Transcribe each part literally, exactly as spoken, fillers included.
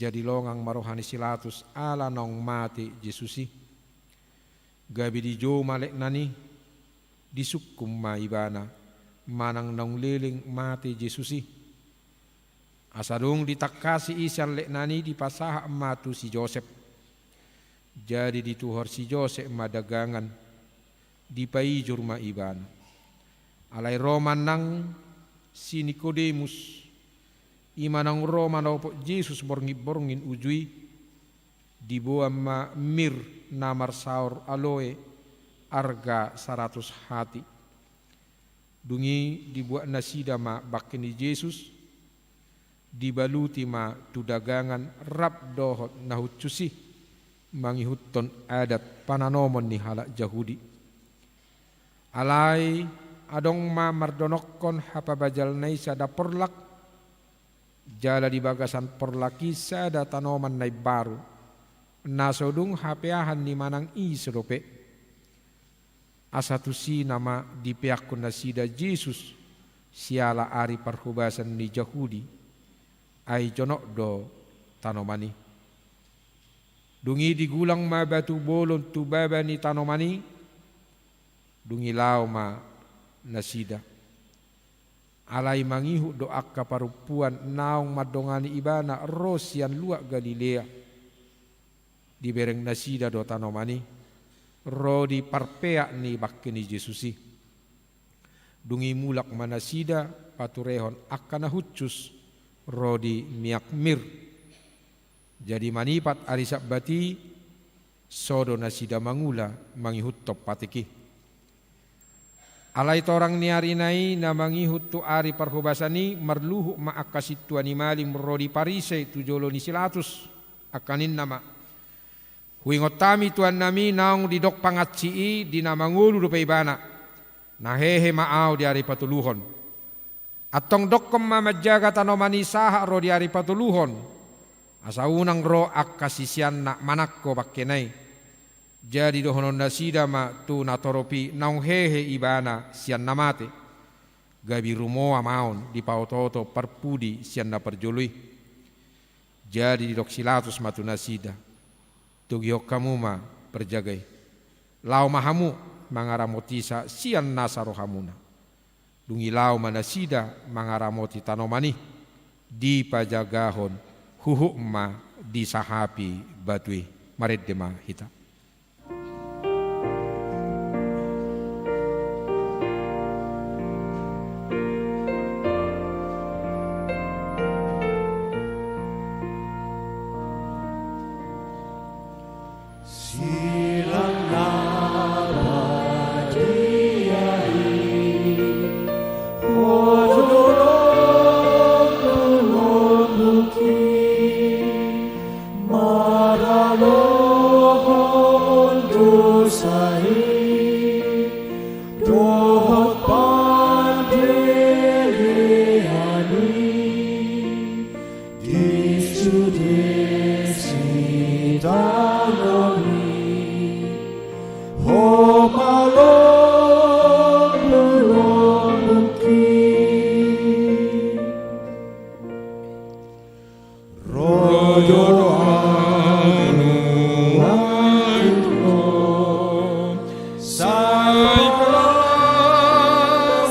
Jadi longang ma roha ni si Latus ala naung mate Jesus i. Gabe dijou ma letnan i, disungkun ma ibana manang naung leleng mate Jesus i. Asa dung ditangkasi i sian letnan i, dipasahat ma tu si Josep. Jadi dituhor si Josep ma dagangan, dipaijur ma ibana. Alai ro ma nang si Nikodemus, i ma naung ro manopot Jesus borngin-borngin uju i, diboan ma mir na marsaor aloe arga saratus hati. Dung i dibuat nasida ma bangke ni Jesus, dibaluti ma tu dagangan rap dohot na hushus i, mangihuthon adat pananomon ni halak Jahudi. Alai adong ma mardonokkon hapabajalna i sada porlak, jala di bagasan porlak i sada tanoman na imbaru, na so dung hapeahan ni manang ise dope. Asa tusi nama dipeakkon nasida Jesus siala ari parhobasan ni Jahudi, ai jonok do tanoman i. Dung i digulang ma batu bolon tu baba ni tanoman i, dung i laho ma nasida. Alai mangihut do angka parompuan naung mandongani ibana ro sian luat Galilea. Dibereng nasida do tanoman i ro di parpeak ni bangke ni Jesus i. Dung i mulak ma nasida paturehon angka na hushus ro di miak mir. Jadi manipat ari Sabbat i, so do nasida mangula mangihuthon patik i. Alai torang ni arina i na mangihut tu ari parhobasan i, marluhut ma angka sintua ni malim ro di Parise tu jolo ni si Latus. Angka ninna ma: Huingot hami tuannami naung didok pangansi i di na mangolu dope ibana: Na hehe ma ahu di ari patoluhon. Antong dokkon ma manjaga tanoman i sahat ro di ari patoluhon, asa unang ro angka siseanna manangko bangkena i. Jadi dohonon nasida ma tu natorop i naung hehe ibana sian na mate, gabe rumoa ma on dipaotooto parpudi sian na parjolo i. Jadi didok si Latus ma tu nasida: Togihon hamu ma parjaga i. Laho ma hamu mangaramoti sa sian nasa rohamuna. Dung i laho ma nasida mangaramoti tanoman i, dipajagahon huhut ma disahapi batu i. Marende ma hita. Silang na badia i, ho do lombuk i, maralohon dosa i dohot pandelean i. Di sude sitadomi, ho ma lombuk-lombuk i. Ro do roham sai pola,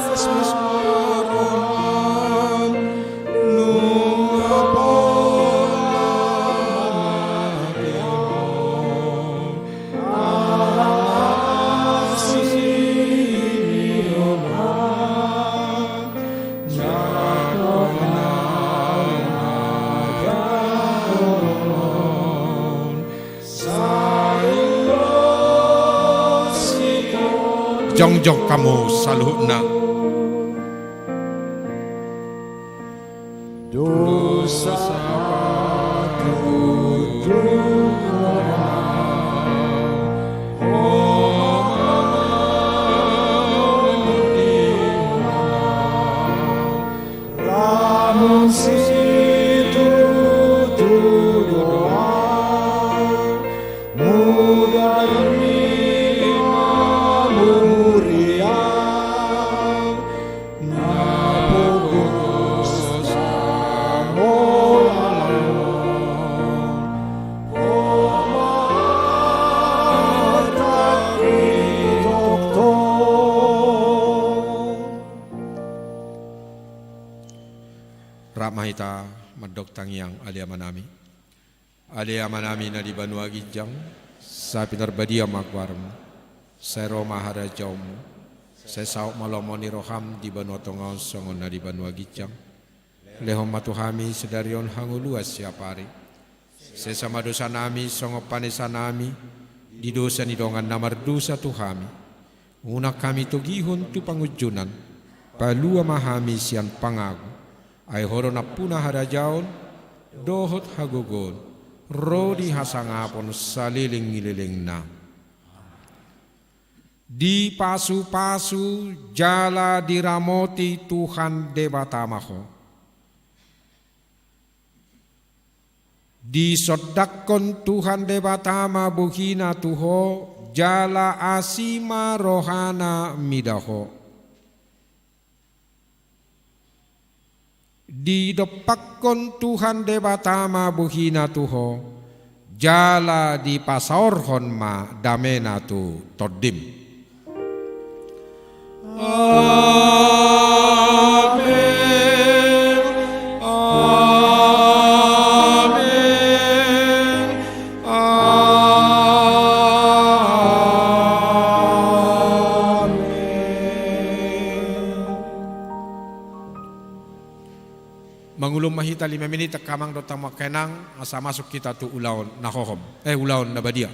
sai pola roham. Jongjong hamu saluhutna. Dosa patuduhon, ho ma amang di Tuhan. Ramon situtu do ahu, mudar ni mamurian, Dok tangiang. Ale Amanami. Ale Amanami na di banua ginjang, sai pinarbadia ma goarmu, sai ro ma harajaonmu, sai saut ma lomo ni roham di banua tonga on songon na di banua ginjang. Lehon ma tu hami sadari on hangoluan siapari. Sesa ma dosanami songon panesanami di dosa ni dongan na mardosa tu hami. Unang hami togihon tu pangunjunan, palua ma hami sian pangago. Ai Ho do nampuna harajaon dohot hagogoon, ro di hasangapon saleleng ni lelengna. Dipasupasu jala diramoti Tuhan Debata ma ho. Disondangkon Tuhan Debata ma bohina tu ho, jala asi ma rohana mida ho. Didompakkon Tuhan Debata ma bohina tu ho, jala dipasaorhon ma damena tu tondim. Amen. Amen. Amen. Mangulum ma hita lima menit, angka amang dohot hamu angka inang, asa masuk hita tu ulaon na hohom, eh, ulaon na badia.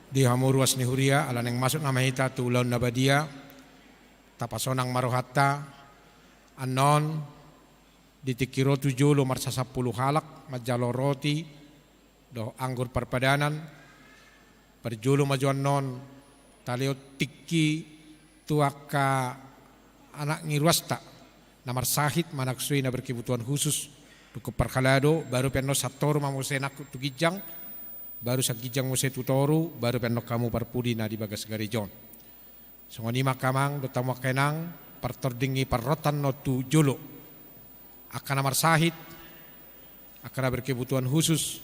Di hamu ruas ni huria, ala naeng masuk nama hita tu ulaon na badia, tapasonang ma rohanta. Annon, di tingki ro tu jolo marsasampulu halak manjalo roti dohot anggur parpadanan. Parjolo ma jo annon talehon tingki tu angka anak ni ruasta na marsahit manang sude na berkebutuhan khusus, dungkon parhalado. Baru pe annon santoru ma muse nangkok tu ginjang, baru sian ginjang muse tu toru, baru pe annon hamu parpudi na di bagas gareja on. Songon i ma angka amang dohot hamu angka inang, partording ni parrohanta annon tu jolo. Angka na marsahit, angka na berkebutuhan khusus,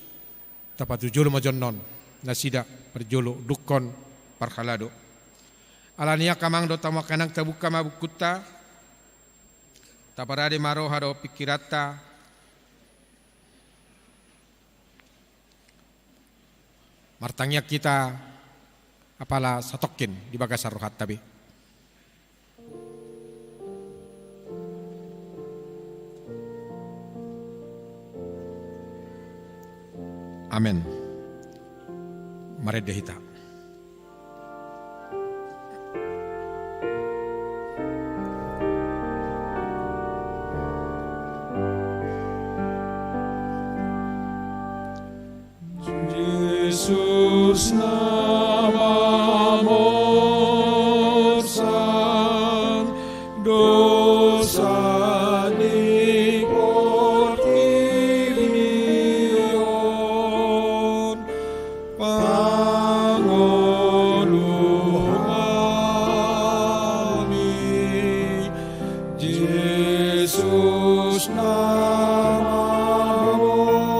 tapatujolo ma jo annon nasida parjolo dungkon parhalado. Alani i angka amang dohot hamu angka inang, tabuka ma bukunta, taparade ma roha dohot pingkiranta. Martangiang hita apala satongkin di bagasan rohanta be. Amen. Marende hita. Jesus na mamorsan dosa ni portibi on, pangolu hami. Jesus na mamorsan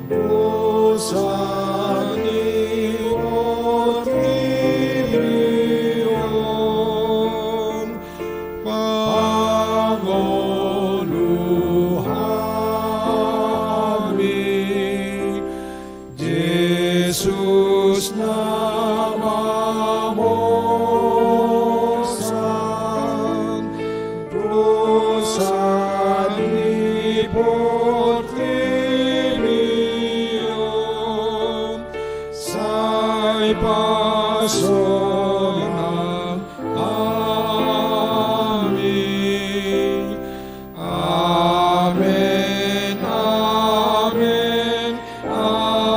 dosa ni portibi on, pangolu hami. Jesus na mamorsan dosa ni portibi on, sai pasonang hami. Amen, amen, amen.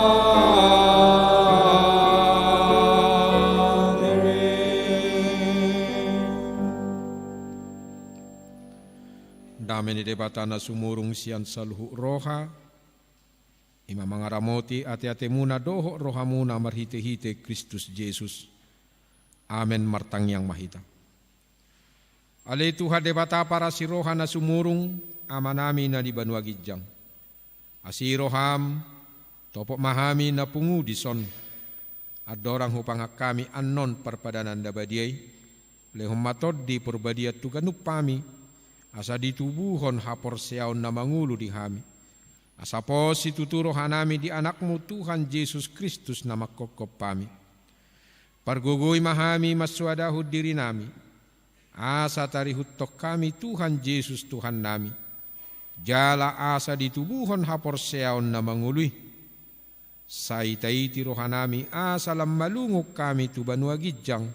Dame ni Debata na sumurung sian saluhut roha, i ma mangaramoti ateatemuna dohot rohamuna marhitehite Kristus Jesus. Amen. Martangiang ma hita. Ale Tuhan Debata parasi roha na sumurung, Amanami na di banua ginjang. Asi roham, topot ma hami na pungu dison. Andorang hupangan hami annon parpadanan na badia i, lehon ma Tondi Porbadia tu ganup hami, asa ditubuhon haporseaon na mangolu di hami. Asa pos situtu rohanami di Anakmu Tuhan Jesus Kristus na manghophop hami. Pargogoi ma hami mansoadahon dirinami, asa tarihuthon hami Tuhan Jesus Tuhannami, jala asa ditubuhon haporseaon na mangolu i. Sai taiti rohanami asa lam malungun hami tu banua ginjang,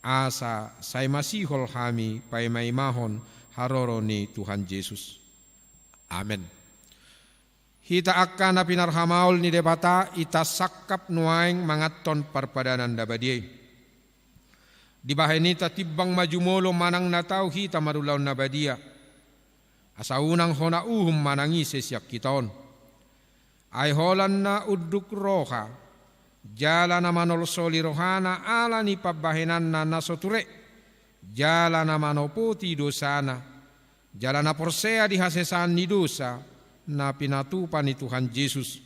asa sai masihol hami paimaimahon haroro ni Tuhan Jesus. Amen. Hita angka na pinarhamaol ni Debata, hita sangkap nuaeng manganhon parpadanan na badia i. Dibahen i tatimbang ma jumolo manang na tau hita marulaon na badia, asa unang hona uhum manang ise sian hita on. Ai holan na unduk roha, jala na manolsoli rohana ala ni pambahenanna na so ture, jala na manopoti dosana, jala na porsea di hasesaan ni dosa na pinatupa ni Tuhan Jesus,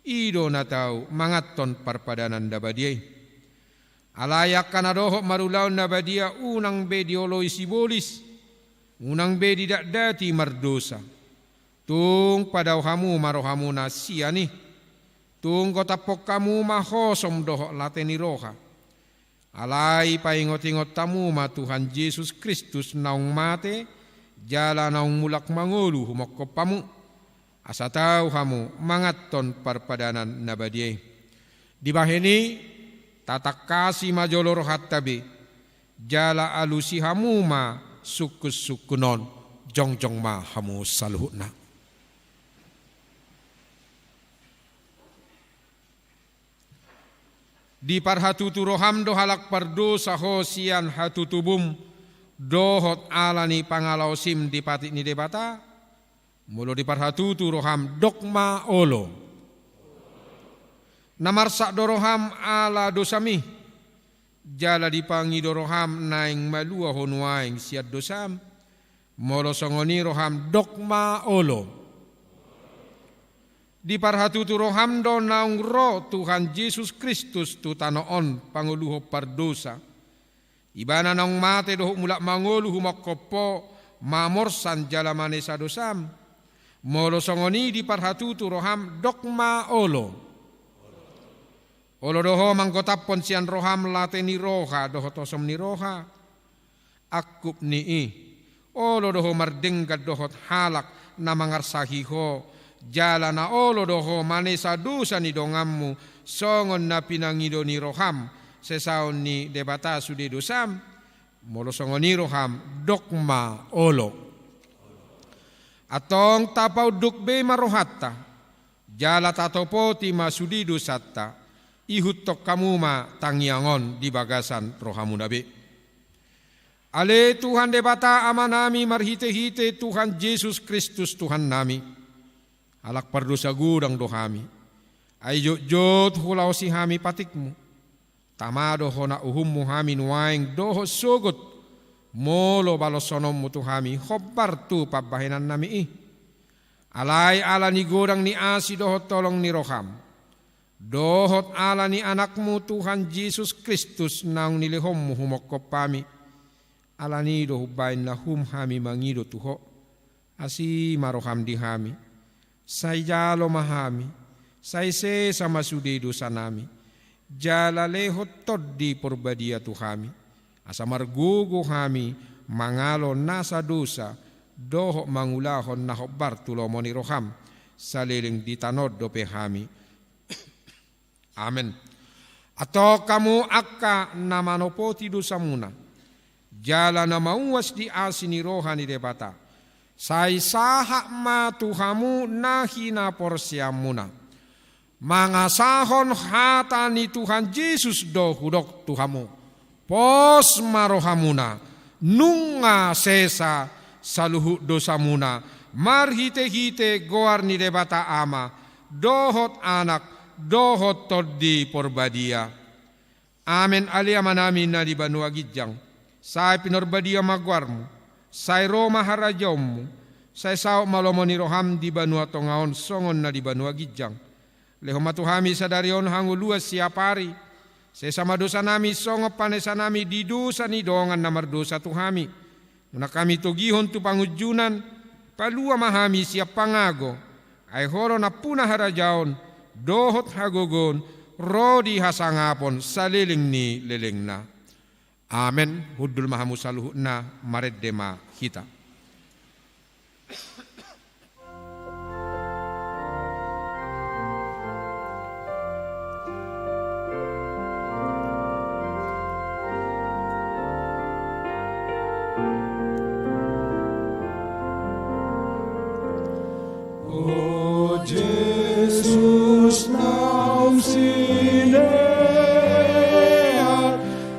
i do na tau manganhon parpadanan na badia i. Alai angka na dohot marulaon na badia unang be dioloi sibolis, unang be didakdati mardosa. Tung padao hamu ma rohamuna sian i. Tung gotaphon hamu ma hosom dohot late ni roha. Alai paingotingot hamu ma Tuhan Jesus Kristus naung mate, jala naung mulak mangolu humongkop hamu. asa tau hamu manganhon parpadanan na badia i. Dibahen i, tatangkasi ma jolo rohanta be, jala alusi hamu ma sungkunsungkun on. Jongjong ma hamu saluhutna. Diparhatutu roham do halak pardosa ho sian hatutubum, dohot ala ni pangalaosim di patik ni Debata? Molo diparhatutu roham, dok ma olo. Na marsak do roham ala dosami, jala dipangido roham naeng malua ho nuaeng sian dosam? Molo songon i roham, dok ma olo. Diparhatutu roham do naung ro Tuhan Jesus Kristus tu tano on pangoluhon pardosa. Ibana naung mate dohot mulak mangolu humongkop ho, mamorsan jala manesa dosam? Molo songon i diparhatutu roham, dok ma olo. Olo do ho manggotaphon sian roham late ni roha dohot osom ni roha? Angkup ni i, olo do ho mardenggan dohot halak na mangarsahi ho, jala na olo do ho manesa dosa ni donganmu, songon na pinangido ni roham sesaon ni Debata sude dosam? Molo songon i roham, dok ma olo. Antong tapaunduk be ma rohanta, jala tatopoti ma sude dosanta, ihuthon hamu ma tangiang on di bagasan rohamuna be. Ale Tuhan Debata Amanami marhitehite Tuhan Jesus Kristus Tuhannami, halak pardosa godang do hami. Ai jotjot hulaosi hami patikmu. Tama do hona uhummu hami nuaeng dohot sogot, molo balosononmu tu hami hombar tu pambahenannami i. Alai ala ni godang ni asi dohot holong ni roham, dohot ala ni Anakmu Tuhan Jesus Kristus naung nilehonmu humongkop hami, ala ni i do humbahen na hum hami mangido tu Ho. Asi ma roham di hami. Sai jalo ma hami. Sai sesa ma sude dosanami. Jala lehon Tondi Porbadia tu hami, asa margogo hami mangalo nasa dosa dohot mangulahon na hombar tu lomo ni roham, saleleng di tano on dope hami. Amen. Antong hamu angka na manopoti dosamuna, jala na mauas di asi ni roha ni Debata, sai sahat ma tu hamu na hinaporseaonmuna. Mangasahon hata ni Tuhan Jesus do hudok tu hamu. Pos ma rohamuna, nunga sesa saluhut dosamuna, marhitehite goar ni Debata Ama, dohot Anak, dohot Tondi Porbadia. Amen. Ale Amanami na di banua ginjang, sai pinorbadia ma goarmu, sai ro ma harajaonmu, sai saut ma lomo ni roham di banua tonga on songon na di banua ginjang. Lehon ma tu hami sadari on hangoluan siap ari. Sesa ma dosanami songon panesanami di dosa ni dongan na mardosa tu hami. Unang hami togihon tu pangunjunan, palua ma hami sian pangago. Ai Ho do nampuna harajaon, dohot hagogoon, ro di hasangapon saleleng ni lelengna. Amen. Hundul ma hamu saluhutna, marende ma hita. O Jesus naung sinean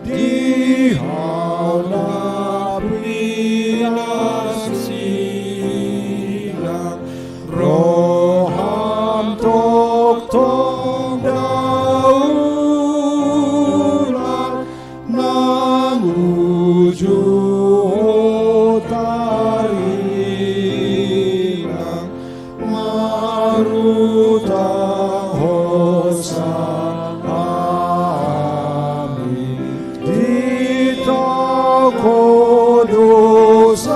di hau na pinarsilang, roham tongtong daulang, nang uju tarilang, marutang hosa hami, di tangko dosanami,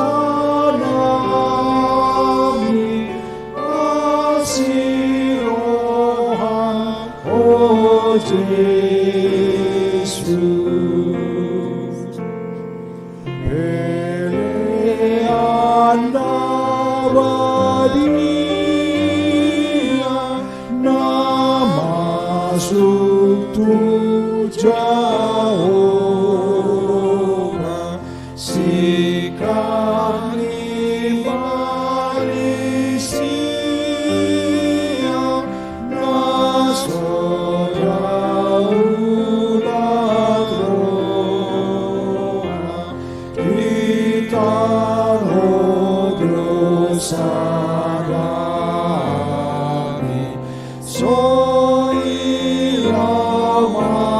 asi roham, o Jesus. Pelean na badia Jahowa, singkat ni parisian na so daulak roha, di tano dosa nami, soira ma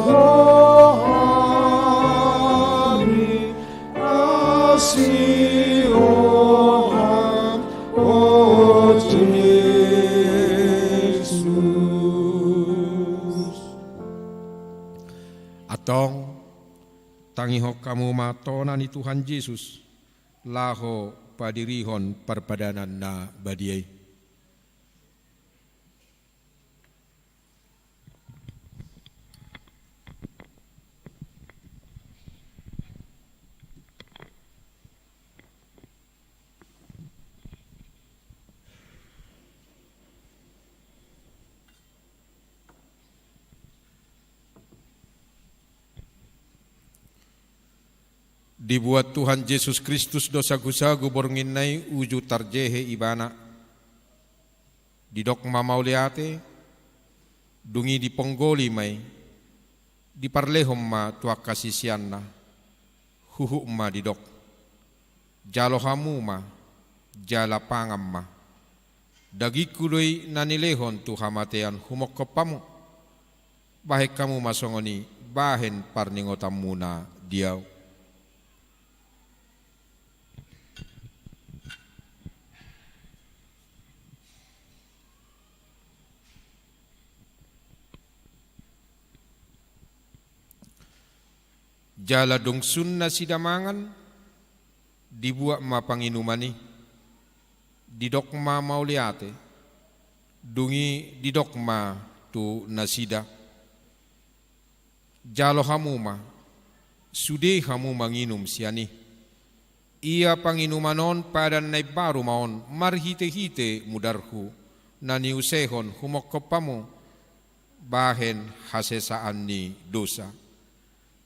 rohami, asi roham, o Jesus. Antong, tangihon hamu ma tona ni Tuhan Jesus, laho padirihon parpadanan na badia i. Dibuat Tuhan Jesus Kristus do sagusagu bornginna i uju tarjehe Ibana. Didok ma mauliate, dung i diponggoli ma i, diparlehon ma tu angka siseanna, huhut ma didok: Jalo hamu ma, jala pangan ma. Dagingku do i na nilehon tu hamatean humongkop hamu. Bahen hamu ma songon i bahen parningotanmuna di ahu. Jala dung sun nasida mangan, dibuat ma panginuman i, didok ma mauliate, dung i didok ma tu nasida: Jalo hamu ma, sude hamu manginum sian i. Ia panginuman on padan na imbaru ma on marhitehite mudarhu, na niusehon humongkop hamu bahen hasesaan ni dosa.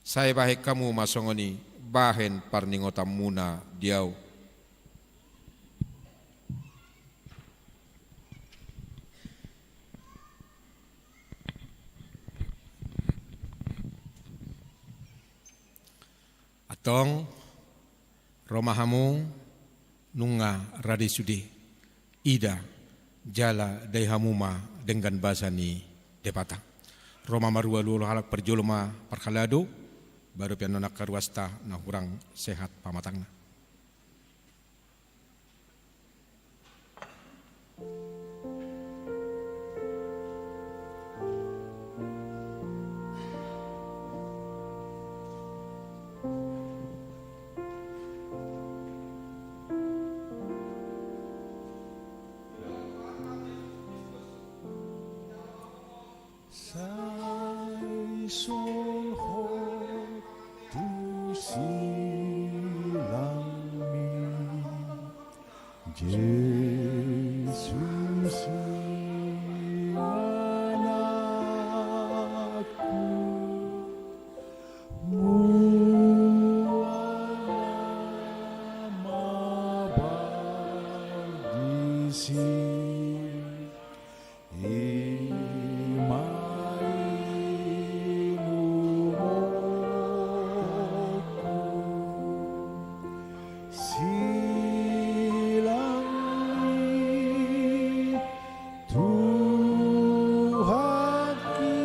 Sai bahen hamu ma songon i bahen parningotanmuna di ahu. Antong, ro ma hamu, nunga rade sude. Ida, jala dai hamu ma denggan basa ni Debata. Ro ma marua luhut halak parjolo ma parhalado, baru pe annon angka ruasta na hurang sehat pamatangna. Sai solhot tu silangmi, Jesus i anakku, mual ma bang disi. I ma inumon. Silang ni Tuhanki.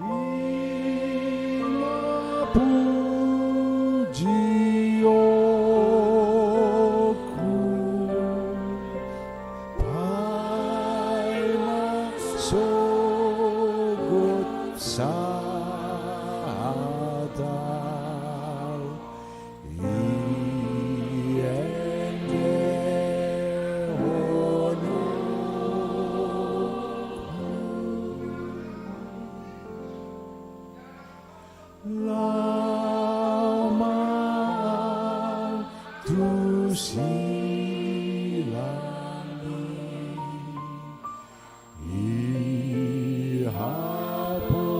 I ma pujionku, paima sogot sadar. Lao ma tu silang i. I hapo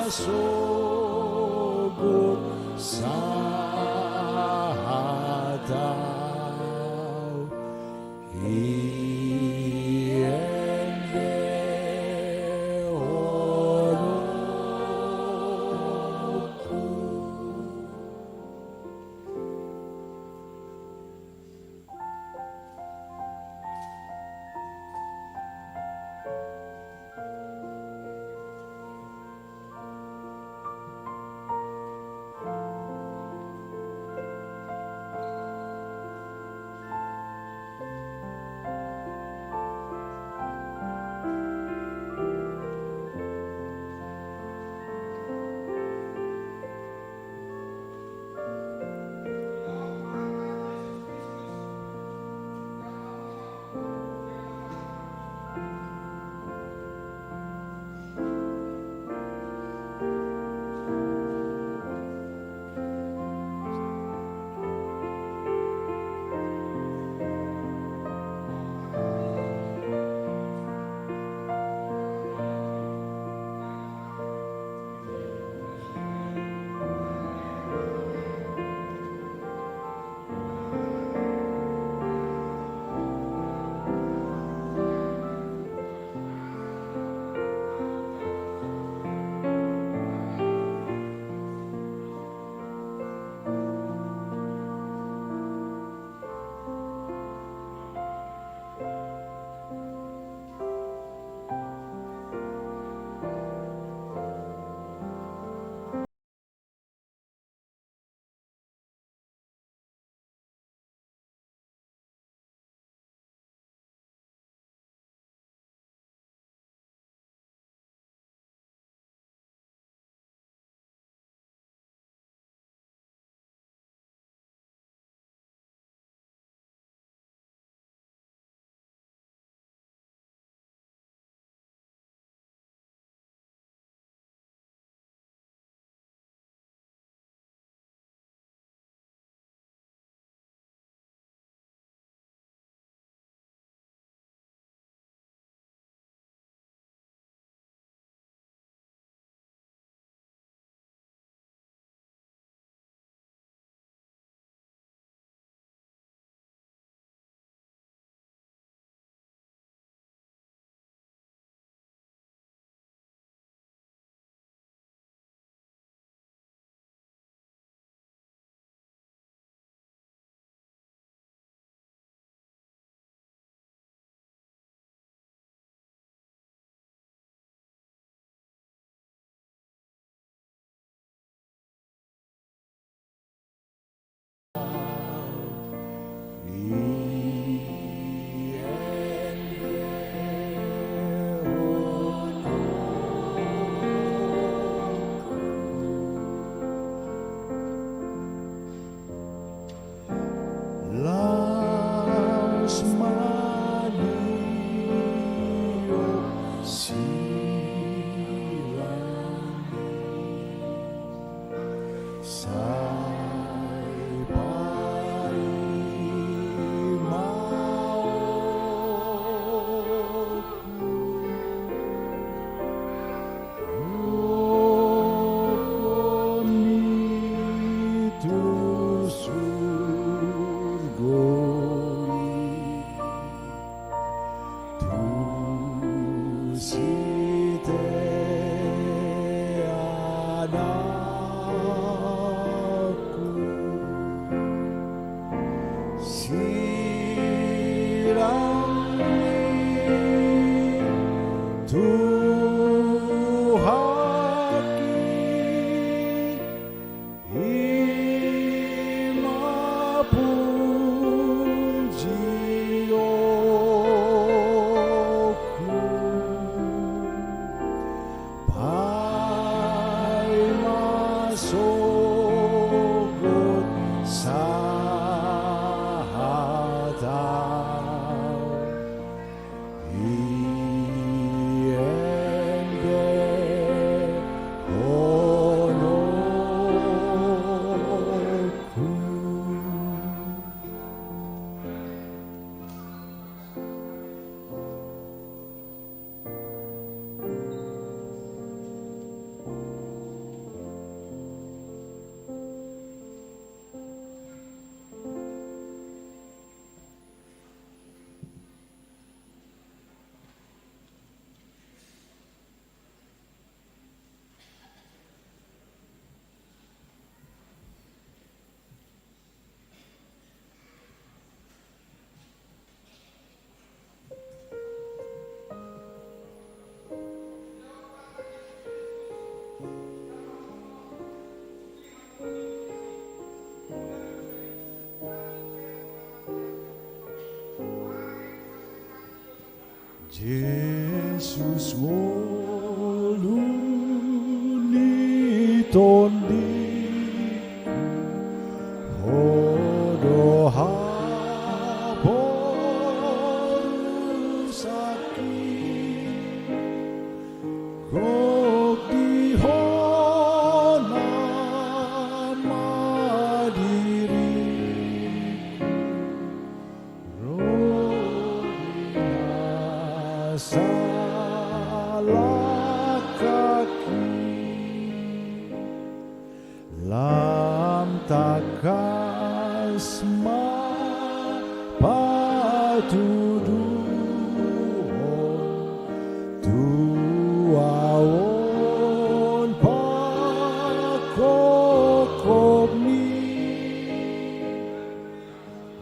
Sogot sahat au i ende onomku. Las ma liu silang i, sai paima oku. Gokhon ni tu surgo i, tu site anakku. Silang i tu haki, i ma pujionku. Paima sogot sahat au i Jesus ngolu ni tondiku, Ho do haporusangki, gok di Ho nama diriku, ro di na salangkangki. Lam tangkas ma patuduhon tu ahu on pangkopkopmi,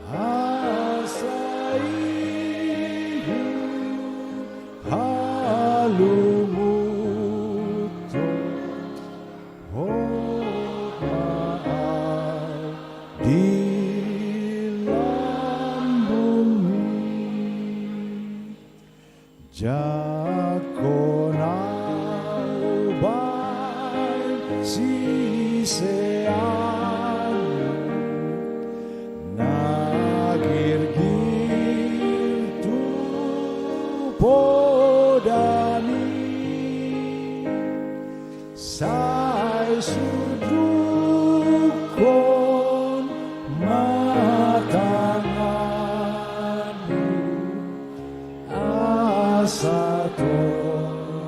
asa ihut halungunhon hot ma ahu di lambungmi. Jangkon ahu baen siseanmu na girgir tu podan i, sai sundukhon ma tanganmu, asa tong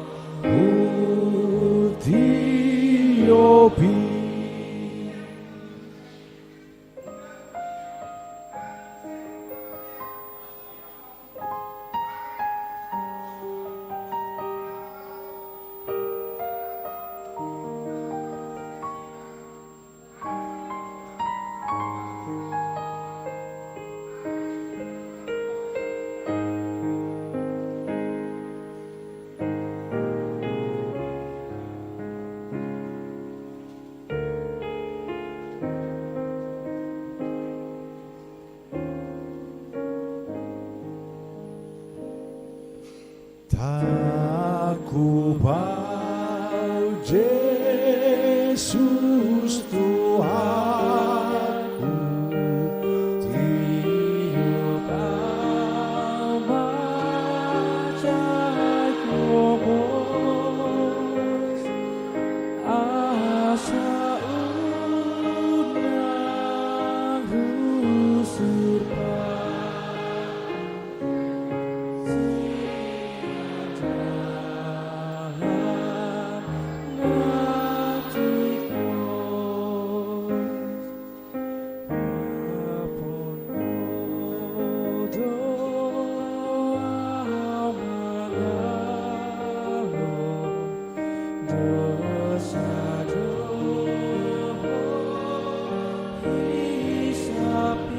hutiop i. Tangkup ahu Jesus Tuhanku, tiop ahu ma jai gomos, asa unang husurpang sian dalan na tingkos. Ampunhon do ahu mangalop dosa dohot hisap i.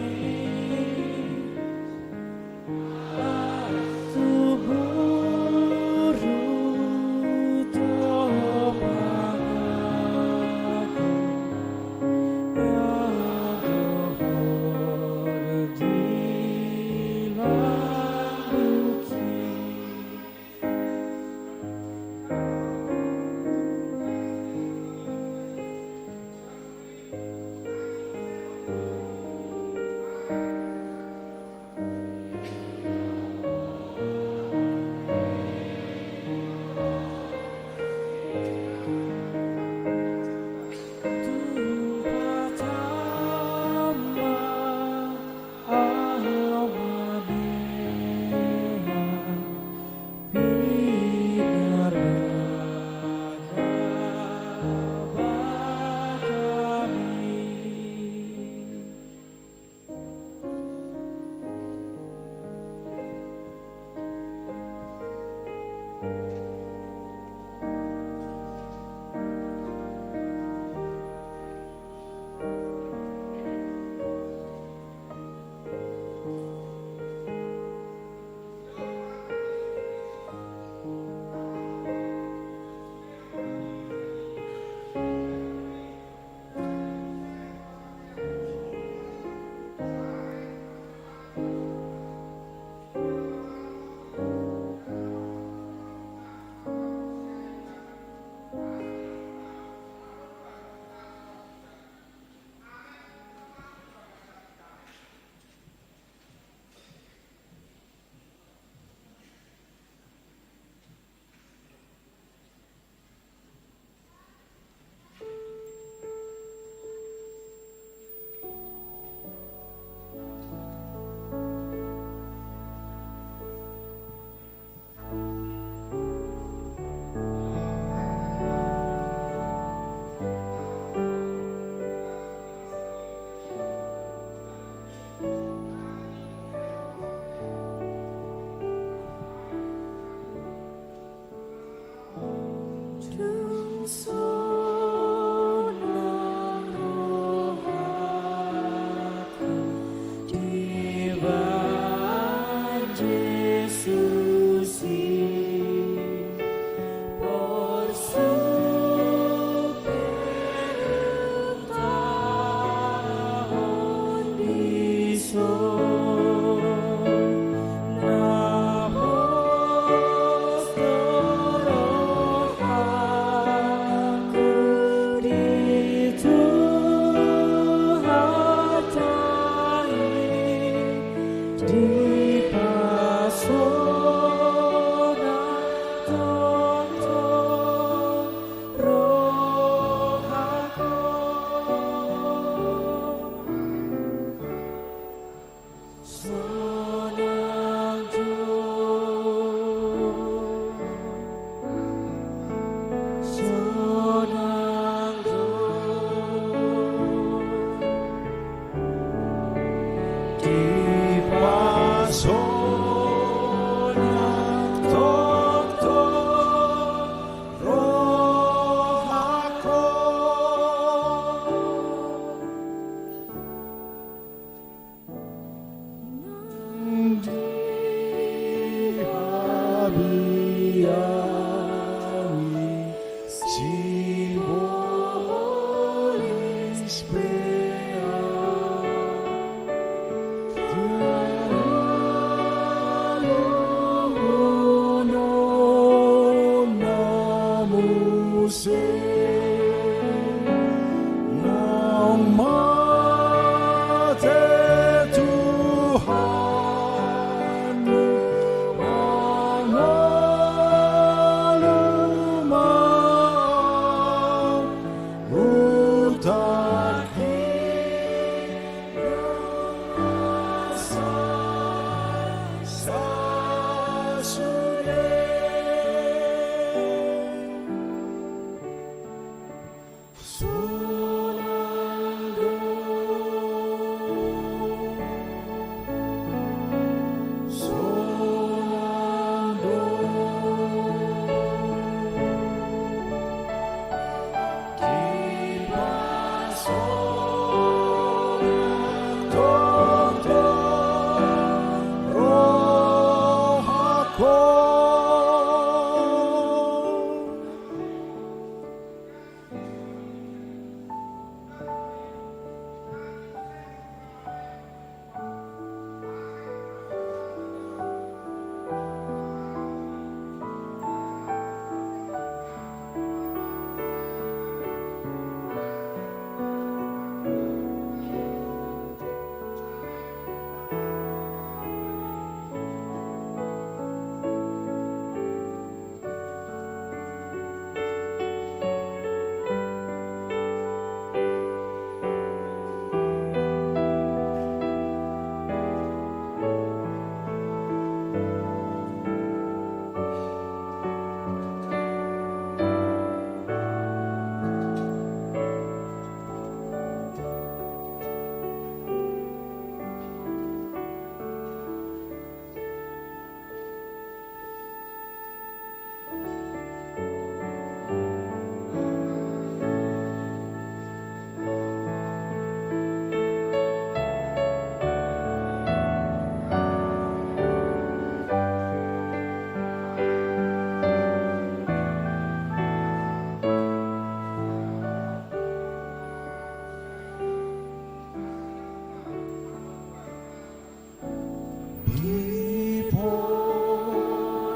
Ko.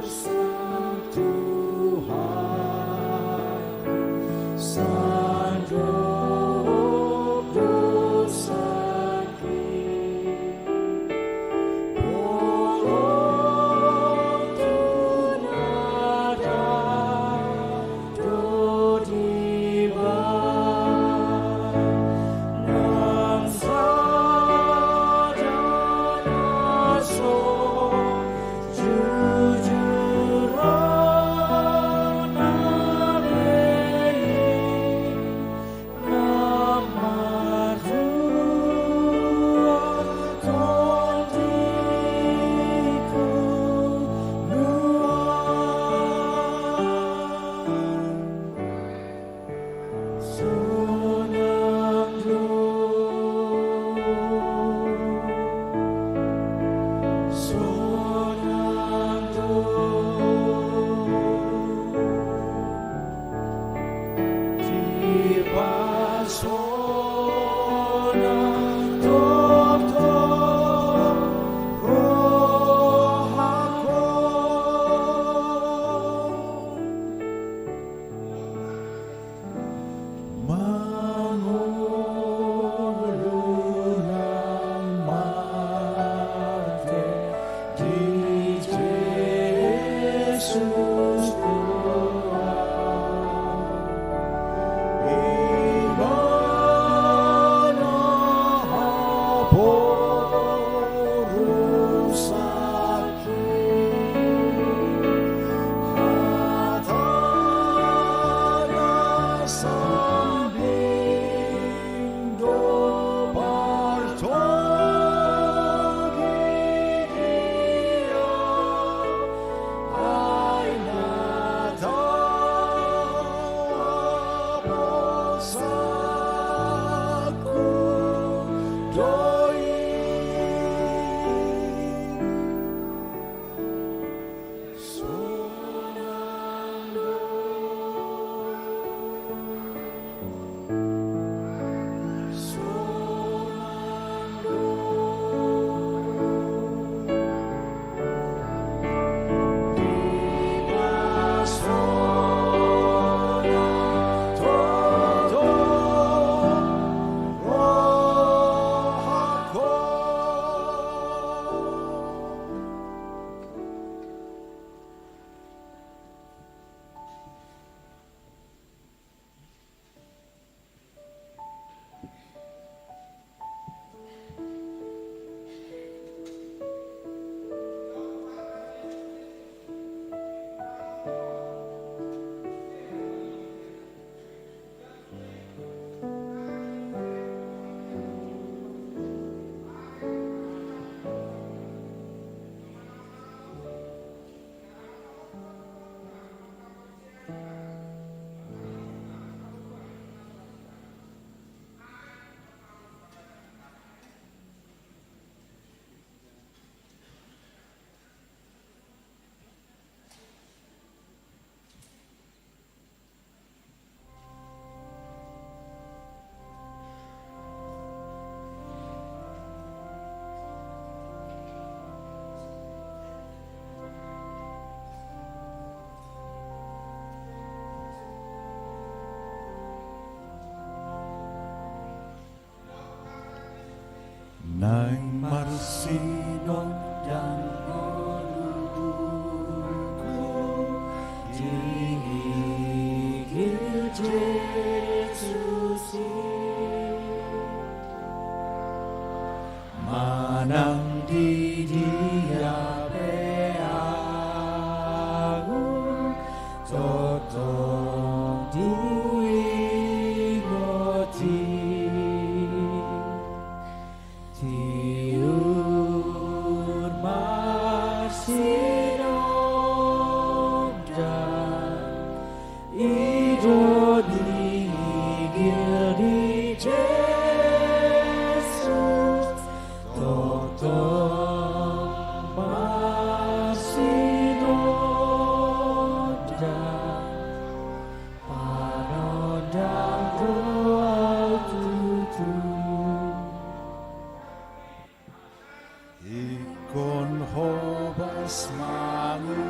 Diporsan Tuhan sandok dosangki, holong tu na dang do dibahen, nang sada na so jujur on na be i. Mangolu nang mate di Jesus Tuhan. Ibana haporusangki, hatana sambing do partogi ia, ai Marsinondang ngolungku di igil Jesus i. Manang di dia pe ahu tongtong huingot i. Tiur marsinondang, i do di igil ni Jesus, tongtong marsinondang, panondang do ahu tutu. Ingkon hobas mangurupi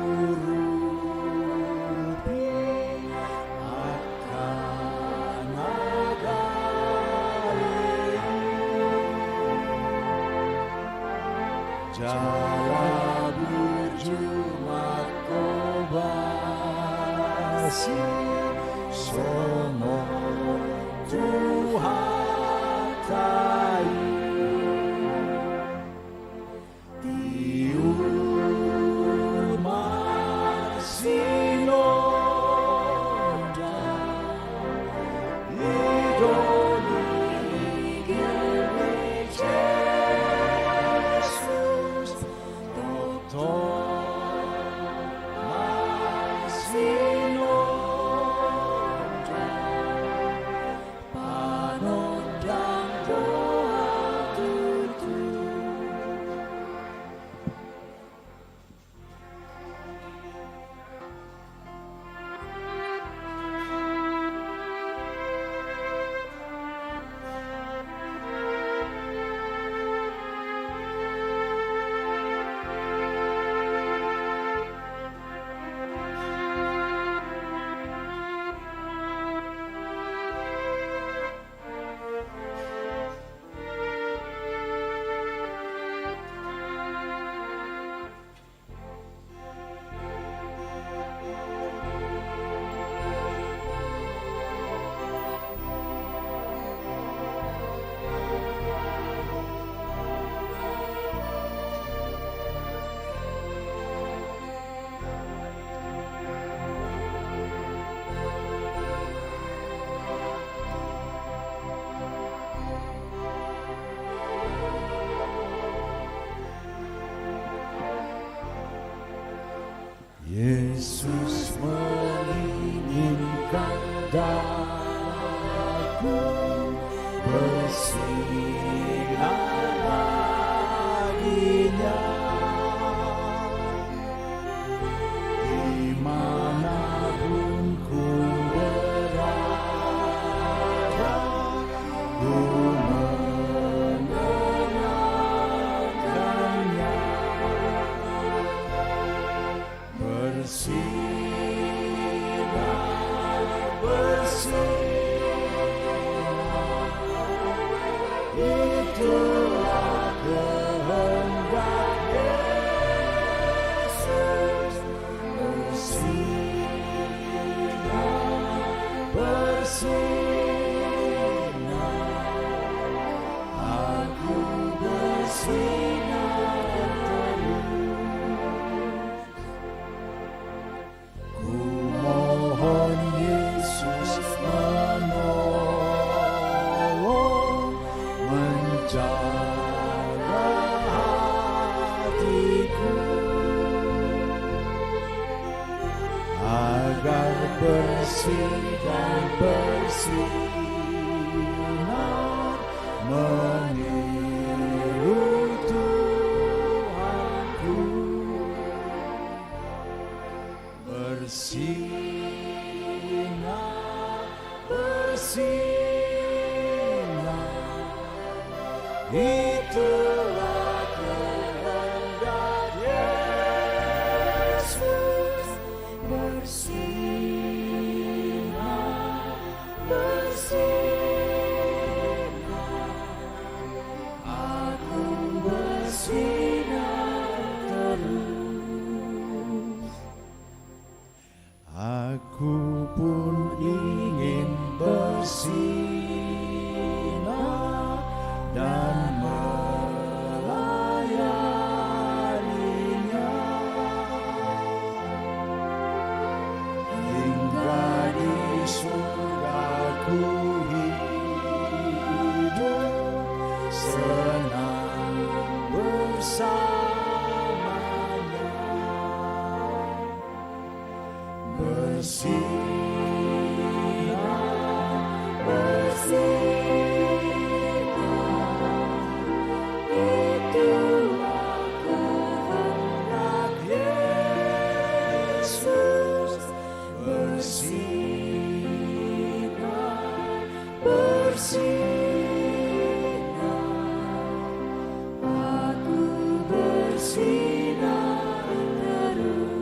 angka na gale, jala burju manghobasi songon Tuhanta i. Tiur marsinondang, i do di igil ni Jesus, tongtong marsinondang, panondang do ahu tutu. Yesus menginginkan darahku bersinar baginya. Di mana pun ku berada, ku mengenangkannya. Bersinar, bersinar, itulah kehendak Yesus. Bersinar, bersinar, aku bersinar terus. Kumohon Yesus menolong, menjaga hatiku, agar bersih dan bersinar meniru Tuhanku. Bersinar, bersinar, itulah kehendak Yesus. Bersinar, bersinar, aku Bersinar, bersinar, itulah kehendak Yesus. Bersinar, bersinar, aku bersinar terus.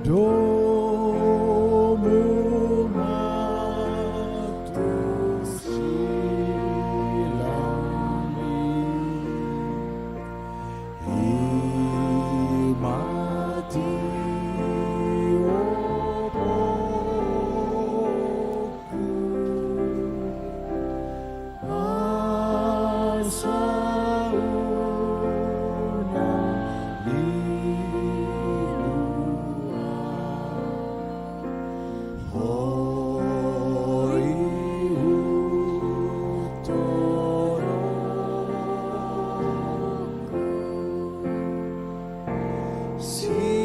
Domu ma tu silang i, i ma tiononku. Asa unang diluat ho i hutononku. Silang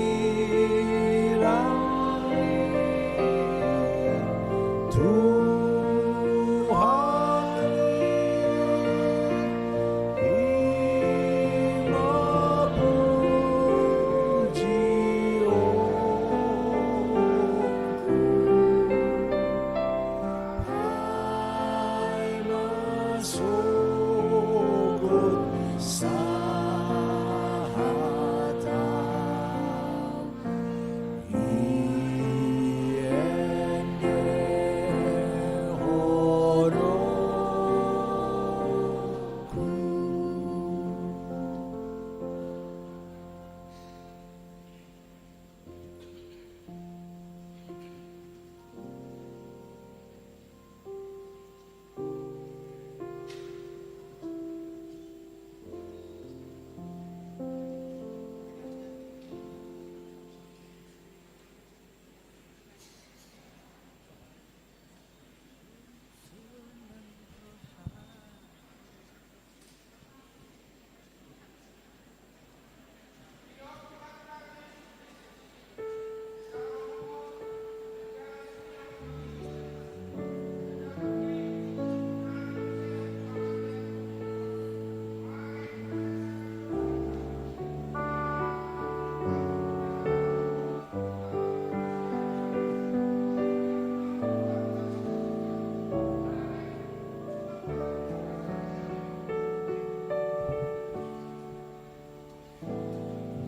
i Tuhan i, i ma pujionku. Ai ma sogot sahat au i endehononku.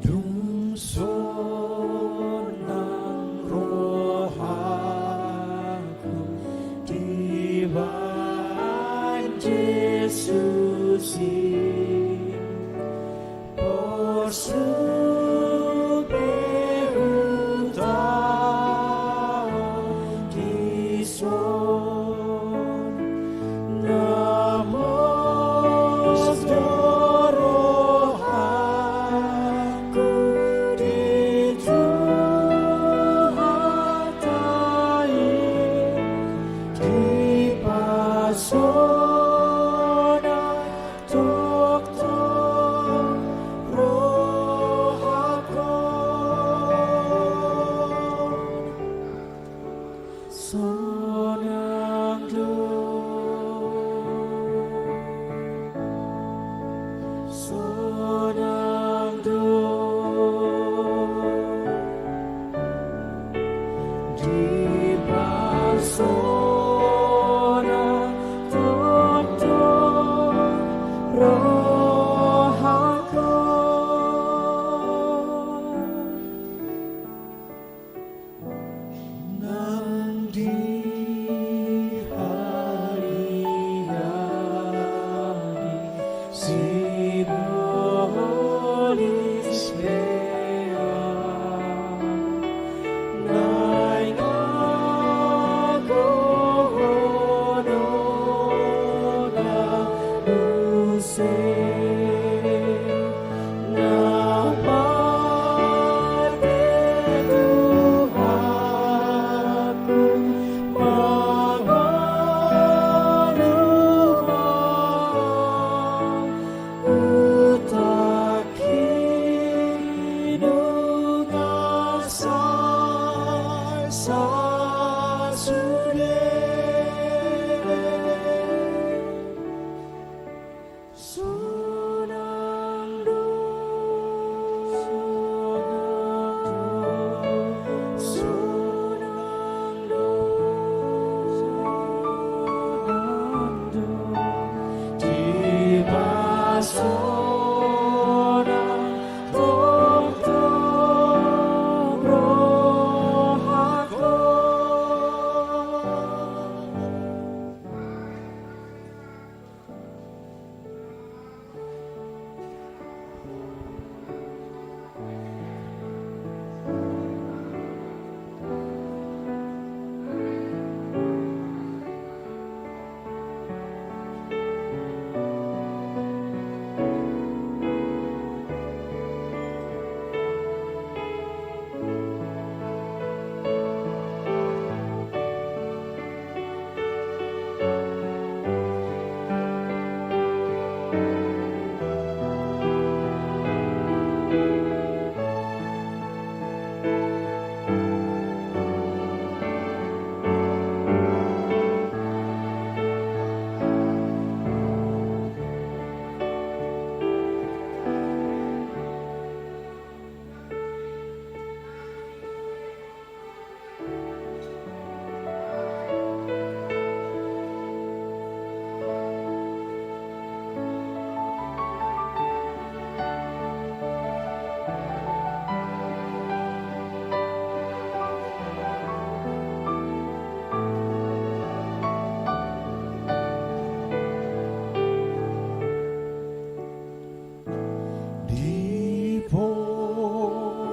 Dung sonang rohangku dibahen Jesus i, porsuk pe hutaon dison. Na pos do rohangku di Tuhanta i, dipasonang tongtong rohangku. Sonang do, sonang do, dipasonang tongtong rohangku. Nang di haliang i sibolis pe ahu, naeng ahu dohonon na muse. Na mate Tuhanku, mangaluh ma hutangki.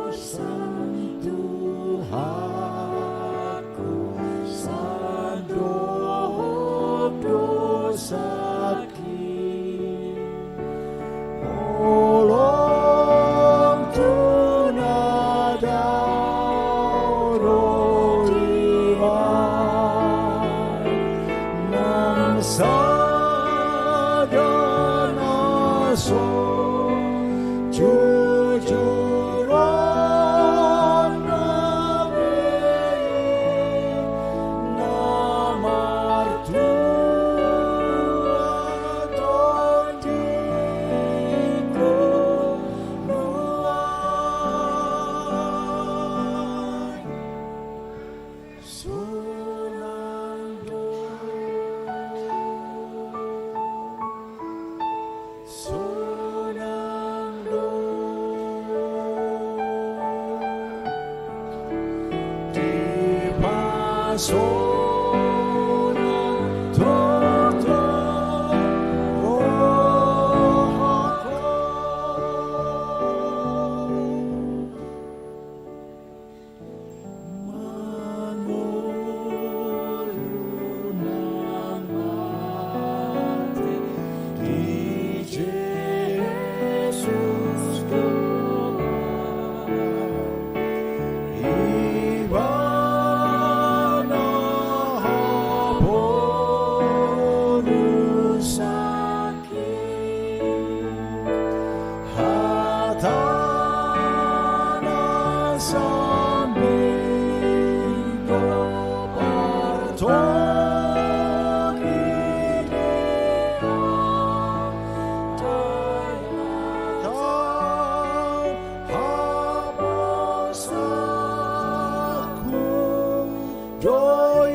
Diposan Tuhanku, sandok dosaki. Holong tu na dao do dibaen, nang sada na so jujur on na be i, na martua tondingku nuaeng. Sonang do, sonang do, dipasonang toto rohangku. Mangolu nang mate di Jesus Tuhan, Ibana haporus hata na sambing do partogi di hata haposanku do i.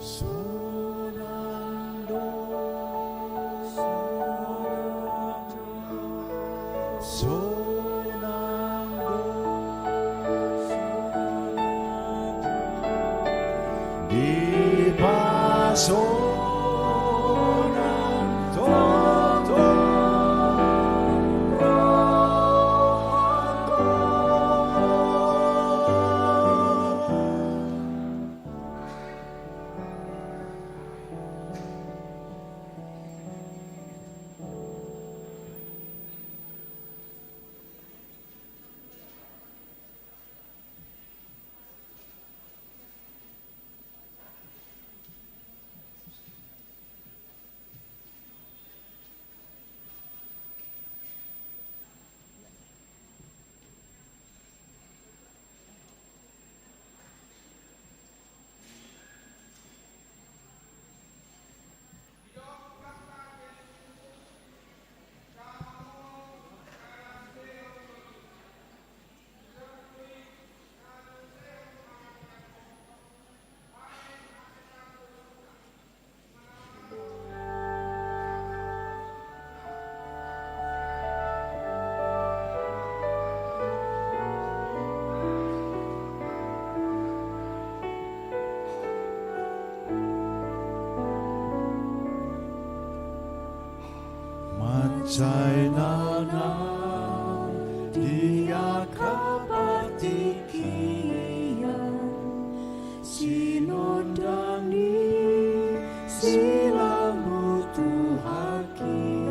Sonang do, sonang do, sonang do, dipasonang toto rohangku. Mansai na di angka partingkian, sinondang ni silambut tu haki,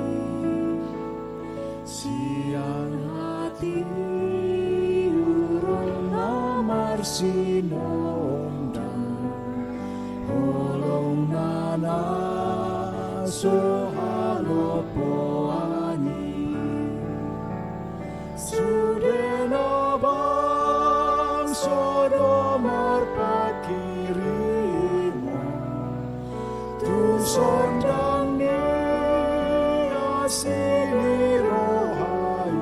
sian hatiuruk na marsinondang, holong na na so Lopoan i. Sude na bangso do marpangkirimon tu sondang ni asi ni roha i.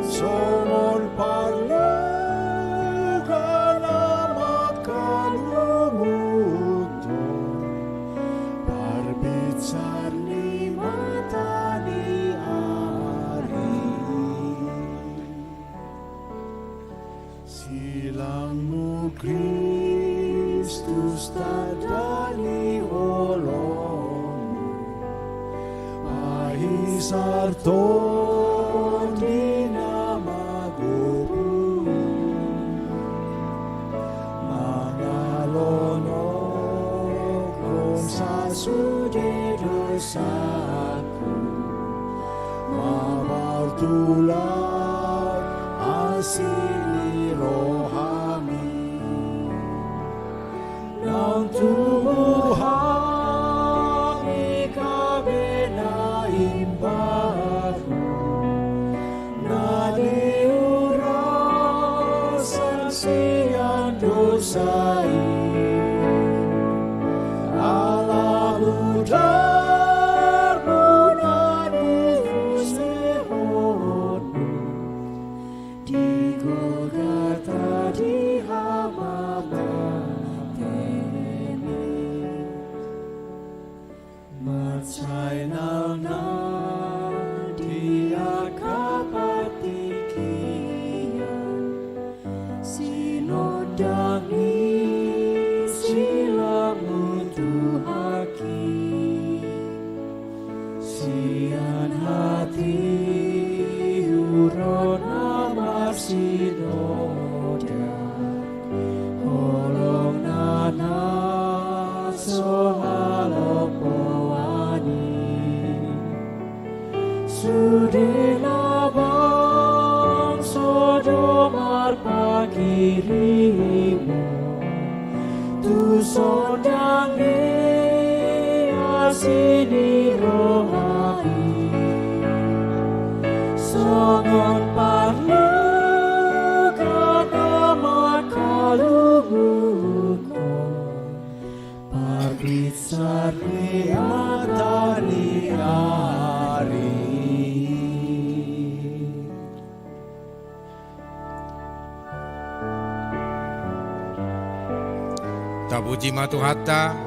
Songon parluga na mangkalunguthon parbinsar ni mata ni ari. Silangmu Kristus tanda ni holongmu, pahisar Tondi na magopu i, mangalonokhon sasude dosaku, mamartulang asi ni rohami. Naung tubu hami gabe na imbaru, na diurasan sian dosa i. Ala mudarmu na diusehonmu di Golgata di hamamatenmi. Mansai nalna di angka partingkian, sinondang ni silangmu tu hami. Sian hatiuron na marsinoda, holong na na so halopoan i. Sude na bangso do marpangkirimon tu sondang ni asi ni roha i. Songon parluga na mangkalunguthon parbinsar ni mata ni ari. Tapuji ma Tuhanta.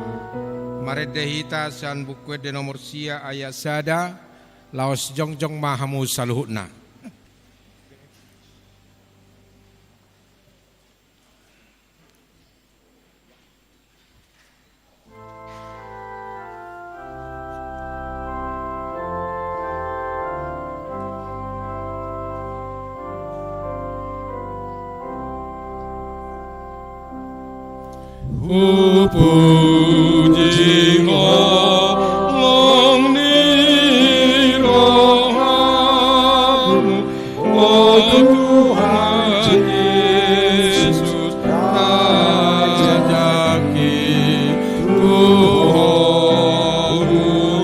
Marende hita sian Buku Ende nomor sia ayat sada. Laos jongjong ma hamu saluhutna. Hupuji holong ni rohamu, o Tuhan Jesus, tajangkit tu Ho,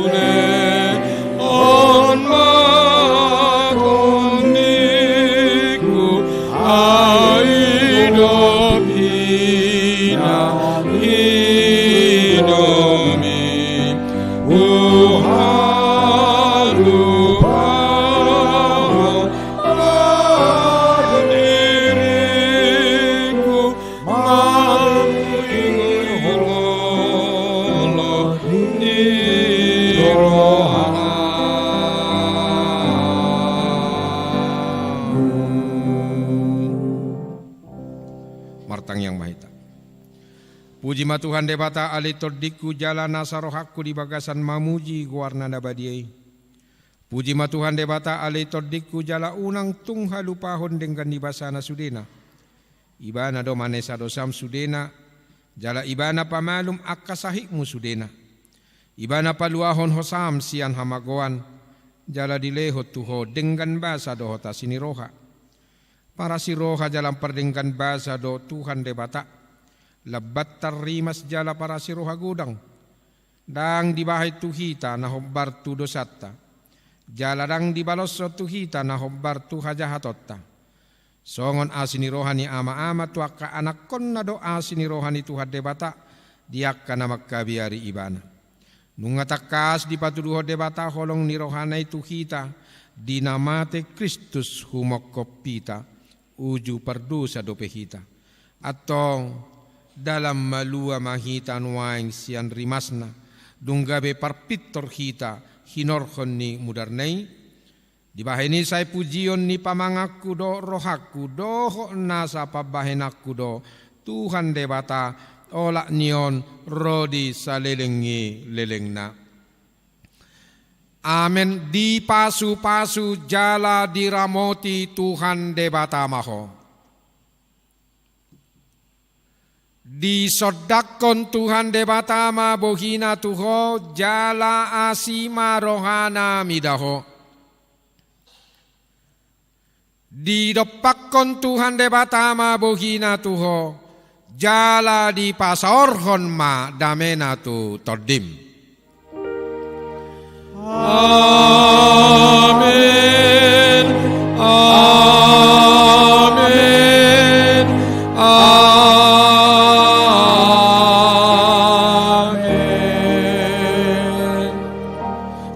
ulehon ma tondingku, ai dohot hinangidomi, huhalupahon ma diringku mangihut holong ni rohamu. Martangiang ma hita. Puji ma Tuhan Debata, ale tondingku, jala nasa rohangku di bagasan mamuji goarna na badia i. Puji ma Tuhan Debata, ale tondingku, jala unang tung halupahon denggan ni basana sudena. Ibana do manesa dosam sudena, jala Ibana pamalum angka sahitmu sudena. Ibana paluahon hosam sian hamagoan, jala dilehon tu ho denggan basa dohot asi ni roha. Parasi roha jala pardenggan basa do Tuhan Debata, lam banta rimas jala parasi roha godang. Ndang dibahen tu hita na hombar tu dosanta, jala ndang dibaloshon tu hita na hombar tu hajahatonta. Songon asi ni roha ni ama-ama tu angka anakkonna do asi ni roha ni Tuhan Debata di angka na mangkabiari Ibana. Nunga tangkas dipatuduhon Debata holong ni rohana i tu hita, di na mate Kristus humongkop hita, uju pardosa dope hita. Antong, dalan malua ma hita nuaeng sian rimasna, dung gabe parpintor hita hinorhon ni mudarna i. Dibahen i sai pujion ni pamanganku dohot rohangku, dohot nasa pambahenanku do Tuhan Debata, olat ni on ro di saleleng ni lelengna. Amen. Dipasupasu jala diramoti Tuhan Debata ma ho. Disondangkon Tuhan Debata ma bohina tu ho, jala asi ma rohana mida ho. Didompakkon Tuhan Debata ma bohina tu ho, jala dipasaorhon ma damena tu tondim. Amen. Amen. Amen.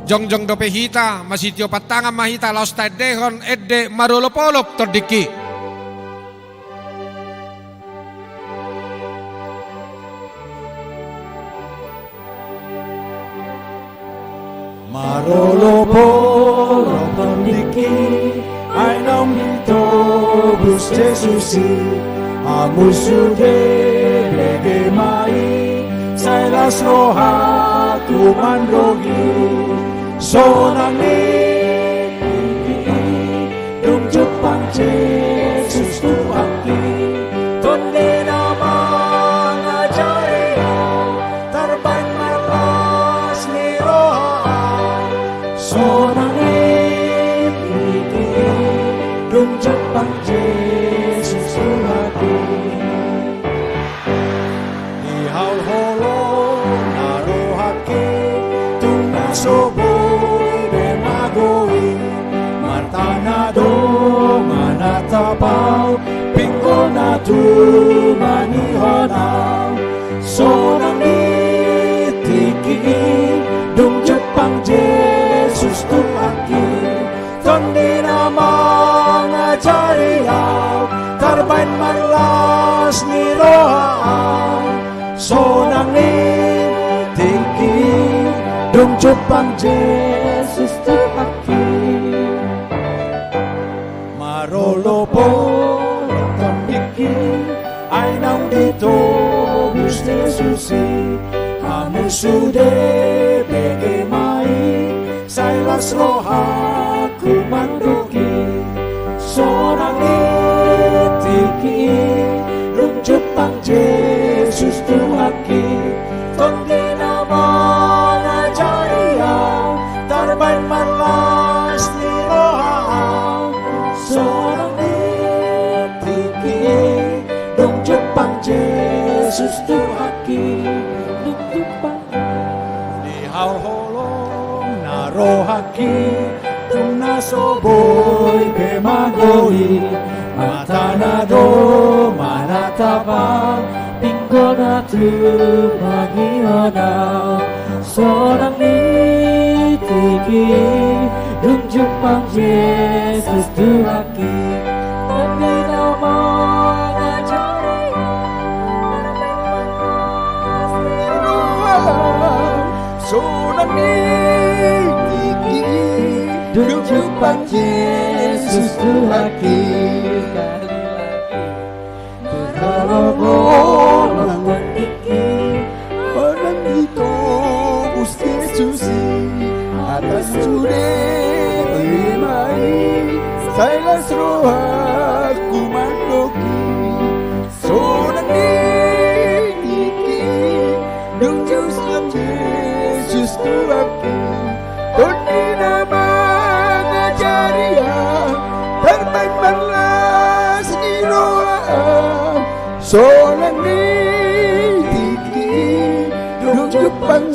Jongjong dope hita, masitiopan tangan ma hita, laos taendehon ende marolopolop tondingki. Marolopolop tondingki, ai naung ditobus Jesus i, hamu sude bege ma i, sai las rohangku mandok i. Sonang ni tingki i, dung jumpang Jesus Tuhanki, Tondi na mangajari au, tarbaen marlas ni roha au. Sonang ni tingki i, dung jumpang Jesus Tuhanki. Di hau holong na rohangki, tung na so boi be magou i, martanda do manatap au, pinggol na tumangihon au. Sonang ni tingki i, dung jumpang Jesus Tuhanki, Tondi na mangajari au, tarbaen marlas ni roha au. Sonang ni tingki i, dung jumpang Jesus Tuhanki. Marolopolop tondingki, ai naung ditobus Jesus i, hamu sude bege ma i, sai las rohangku mandok i. Sonang ni tingki i, dung jumpang Jesus Tuhanki, Tondi na mangajari au, tarbaen marlas ni roha au. Sonang ni tingki i, dung jumpang Jesus Tuhanki, dung jumpang. Di hau holong na rohangki, tung na so boi be magou i, martanda do manatap au, pinggol na tumangihon au. Sonang ni tingki i, dung jumpang Jesus Tuhanki, Tondi na mangajari au. Sonang ni tingki i, dung jumpang Jesus Tuhanki. Marolopolop tondingki, ai naung ditobus Jesus i, hamu sude bege ma i, sai las rohangku mandok i. Sonang ni tingki i, dung jumpang Jesus Tuhanki, Tondi na mangajari au, tarbaen marlas ni roha au. Sonang ni tingki i, dung jumpang